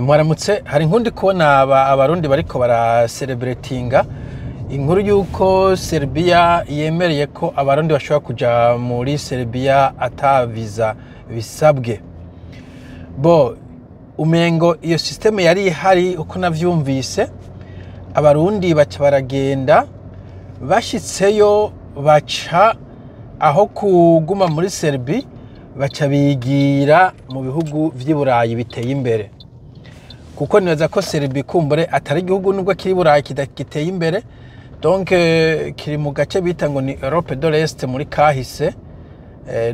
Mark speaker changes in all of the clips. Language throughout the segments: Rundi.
Speaker 1: Mwaramutse. Hari inkundi kubona abarundi bariko baracelebratinga inkuru y'uko Serbia yemereye ko abarundi bashobora kuja muri Serbia ata visa bisabwe. Bo umengo iyo système yari ihari, uko navyumvise, abarundi baca baragenda, bashitseyo baca aho kuguma muri Serbie baca bigira mu bihugu vy'i Burayi biteye imbere, kuko nibaza ko Serbie kumbure atari igihugu, nubwo kiri Burayi, giteye imbere. Donc kiri mu gace bita ngo ni Europe de l'Est muri kahise.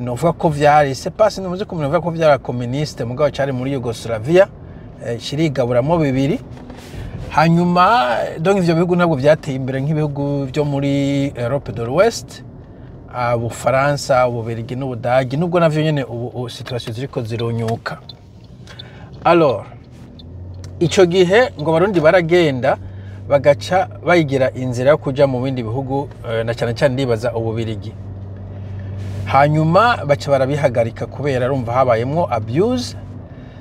Speaker 1: Novuga ko vyari, c'est pas, sinuzi ko novuga ko vyari communiste, mugabo cari muri Yugoslavia, kirigaburamwo bibiri. Hanyuma donc ivyo bihugu ntabwo vyateye imbere nk'ibihugu vyo muri Europe de l'Ouest, Ubufaransa, Ububirigi n'Ubudagi, nubwo navyo nyene ubu situation ziriko zirunyuka. Alors ico gihe ngo abarundi baragenda bagaca bayigira inzira yo kuja mu bindi bihugu, na cyane cyane ndibaza Ububirigi. Hanyuma baca barabihagarika kubera urumva habayemwo abuse.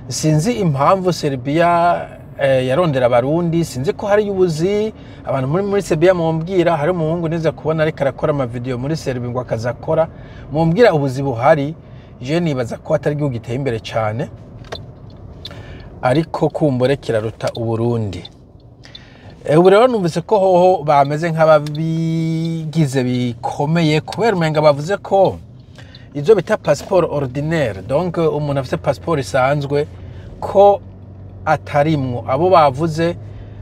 Speaker 1: Sinzi impamvu Serbia yarondera abarundi, sinzi ko hari ubuzi. Abantu muri Serbia mumbwira, hari umuhungu nize kubona ariko arakora amavideo muri Serbia ngo akaza akora, mumbwira ubuzi buhari. Je nibaza ko atari igihugu giteye imbere cyane, ariko kumbure kiraruta Uburundi. Ubu rero numvise ko hoho bameze nk'ababigize bikomeye, kubera umenga bavuze ko izo bita passeport ordinaire, donc umuntu afite passeport isanzwe, ko atarimwo. Abo bavuze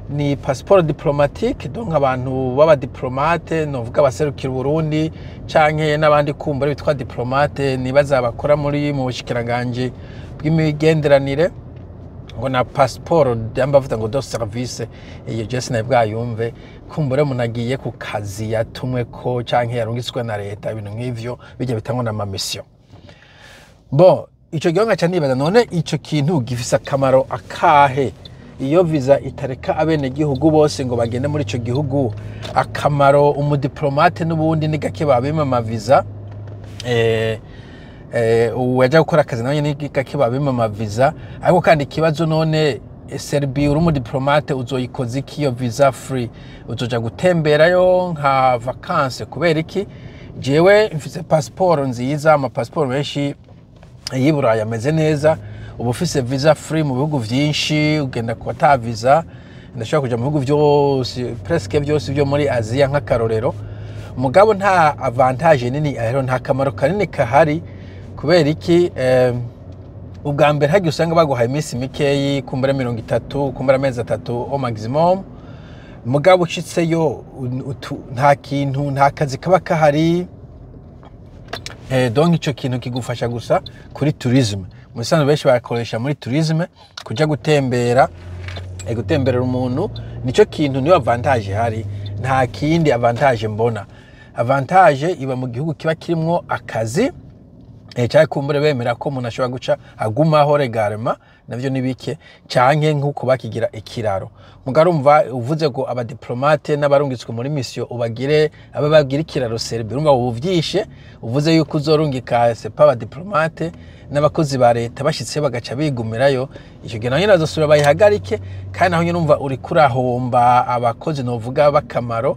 Speaker 1: ni passeport diplomatique, donc abantu b'abadiplomate, novuga abaserukira Uburundi canke n'abandi kumbure bitwa diplomate, nibaza bakora mu bushikiranganji bw'imigenderanire, ngo na passeport yamba bavuga ngo de service. Iyo je sinari bwayumve. Kumbure umuntu agiye ku kazi yatumwe ko canke yarungitswe na leta, ibintu nk'ivyo bijya bitangwa na ma mission. Bon, ico gihe nkaca nibaza: none ico kintu gifise akamaro akahe iyo visa itareka abenegihugu bose ngo bagende muri ico gihugu? Akamaro, umudiplomate n'ubundi ni gake babima amaviza, uwajya gukora akazi nawe ni gake babima amaviza. Ariko kandi ikibazo, none Serbia uri umudiplomate uzoyikoza iki iyo visa free? Uzoja gutemberayo nka vacances? Kubera iki? Jewe mfise passport nziza, amapasiporo menshi y'i Burayi ameze neza. Uba ufise visa free mu bihugu vyinshi, ugenda ku ata visa. Ndashobora kuja mu bihugu vyose, presque vyose vyo muri Aziya nk'akarorero. Mugabo nta avantage nini rero, nta kamaro kanini kahari. Kubera iki? Ubwa mbere hagiye usanga baguhaye iminsi mikeyi, kumbura 30, kumbura amezi 3 au maximum. Mugabo ushitseyo nta kintu, nta kazi kaba kahari. Donc ico kintu kigufasha gusa kuri tourisme. Mu bisanzwe benshi bakoresha muri tourisme, kuja gutembera, gutemberera umuntu, nico kintu, niyo avantage ihari. Nta kindi avantage mbona. Avantage iba mu gihugu kiba kirimwo akazi, canke kumbure bemera ko umuntu ashobora guca agumaho légalement, navyo ni bike, canke nk'uko bakigira ikiraro. Mugabo urumva uvuze ngo abadiplomate n'abarungitswe muri mission ubagire abe bagira ikiraro Serbia, urumva ubu vyishe. Uvuze yuko uzorungika sepa abadiplomate n'abakozi ba leta, bashitse bagaca bigumirayo, ico gihe naho nyene bazosubira bayihagarike. Kandi naho nyene urumva uriko urahomba abakozi novuga b'akamaro.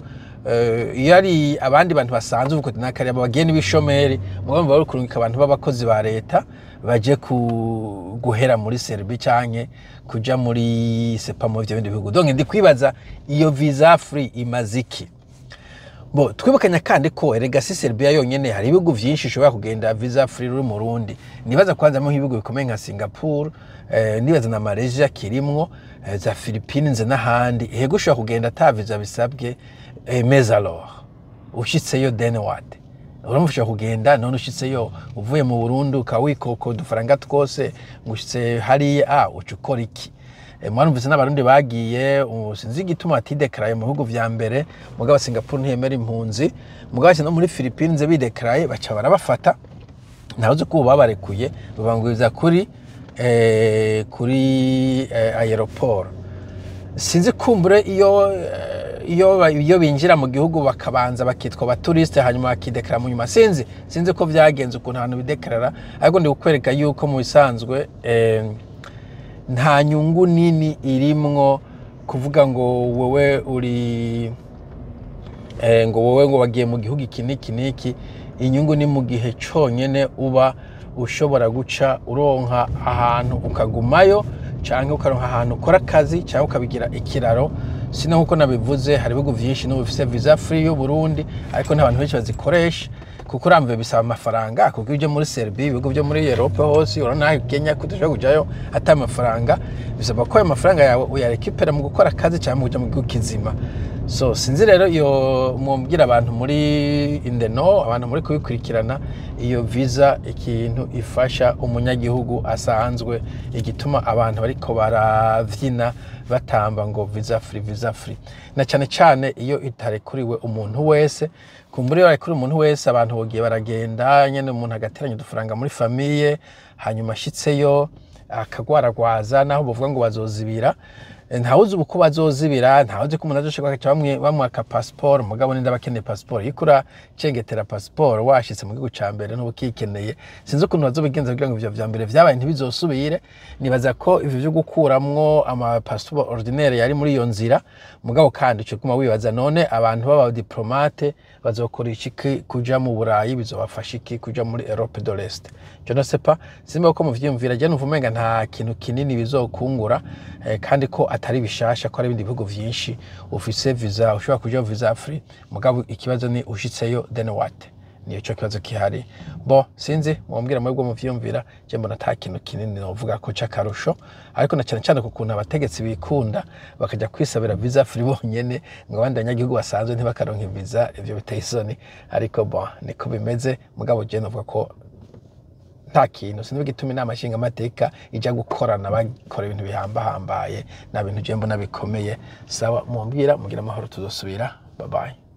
Speaker 1: Iyo ari abandi bantu basanzwe uvuga uti nakari abo bagiye n'ibishomeri, mugabo bari kurungika abantu b'abakozi ba leta baje guhera muri Serbia canke kuja muri sepa mu ivyo bindi bihugu. Donc ndi kwibaza iyo visa free imaze iki? Bo twibukanya kandi ko erega si Serbia yonyene, hari ibihugu vyinshi ushobora kugenda visa free uri mu Burundi. Nibaza kwanzamo nk'ibihugu bikomeye nka Singapore, nibaza na Malaysia kirimwo, za Philippines n'ahandi. Ego, ushobora kugenda ata visa bisabwe, mais alors ushitseyo, then what? Urumva ushobora kugenda, none ushitseyo uvuye mu Burundi ukaba wikoko udufaranga twose ngo ushitse hariya, uca ukora iki? Mwarumvise n'abarundi bagiye, sinzi igituma batidekaraye mu bihugu vya mbere. Mugabo Singapore ntiyemera impunzi, mugabo no muri Philippines bidekaraye baca barabafata. Ntawe ko ubu babarekuye, babanguriza kuri aéroport. Sinzi, kumbure iyo binjira mu gihugu bakabanza bakitwa abaturiste, hanyuma bakidekara mu nyuma. Sinzi ko vyagenze ukuntu abantu bidekarara, ariko ndi kukwereka yuko mu bisanzwe Nta nyungu nini irimwo kuvuga ngo wewe uri ngo wowe ngo wagiye mu gihugu iki n'iki n'iki. Inyungu ni mu gihe conyene uba ushobora guca uronka ahantu ukagumayo, canke ukaronka ahantu ukora akazi, canke ukabigira ikiraro. Sino nkuko nabivuze, hari ibihugu vyinshi n'ubu bifise visa free y'u Burundi, ariko nta bantu benshi bazikoresha, kuko uramve bisaba amafaranga. Kuko iyo uje muri Serbia, ibihugu byo muri Europe hose, urabona Kenya ko udashobora kujayo ata amafaranga. Bisaba ko ayo mafaranga yawe uyarekipera mu gukora akazi cyangwa mu kuja mu gihugu kizima. So sinzi rero iyo mumbwira abantu muri indeno, abantu muri kubikurikirana, iyo visa ikintu ifasha umunyagihugu asanzwe, igituma abantu bariko baravyina batamba ngo visa free, visa free, na cyane cyane iyo itarekuriwe umuntu wese. Kumbura iyo barekuriwe umuntu wese, abantu bogiye baragenda nyene, umuntu agateranya udufaranga muri famille, hanyuma ashitseyo akagwaragwaza. Naho bavuga ngo bazozibira, ntawuzi uko bazozibira, ntawuzi ko umuntu azoshobora bagaca bamwaka passport. Mugabo ninde abakeneye passport? Iyo uracengetera passport washitse mu gihugu ca mbere, ntuba ukikeneye. Sinzi ukuntu bazobigenza kugira ngo ivyo vya mbere vyabaye ntibizosubire. Nibaza ko ivyo vyo gukuramwo ama passeport ordinaire yari muri iyo nzira. Mugabo kandi uca uguma wibaza: none abantu b'aba diplomate bazokora iki kuja mu Burayi? Bizobafasha iki kuja muri Europe de l'Est? Je ne sais pas, simba ko muvyiyumvira. Je numva umenga nta kintu kinini bizokungura, kandi ko atari bishasha, ko ari ibindi bihugu vyinshi ufise visa ushobora kuja visa free. Mugabo ikibazo ni ushitseyo, then what? Niyo cyo kibazo kihari. Bo sinzi, mwambwira mwebwe muvyiyumvira. Je mbona ata kintu kinini novuga ko c'akarusho, ariko na cyane cyane ku kuntu abategetsi bikunda bakajya kwisabira visa free bonyene, ngo abandi banyagihugu basanzwe ntibakaronke visa. Ivyo biteye isoni, ariko bon, niko bimeze. Mugabo je novuga ko nta kintu, sinzi gituma inama nshingamateka ijya gukorana bakora ibintu bihambahambaye. Nta bintu je mbona bikomeye. Sawa, mumbwira, mugira amahoro, tuzosubira. Bye bye.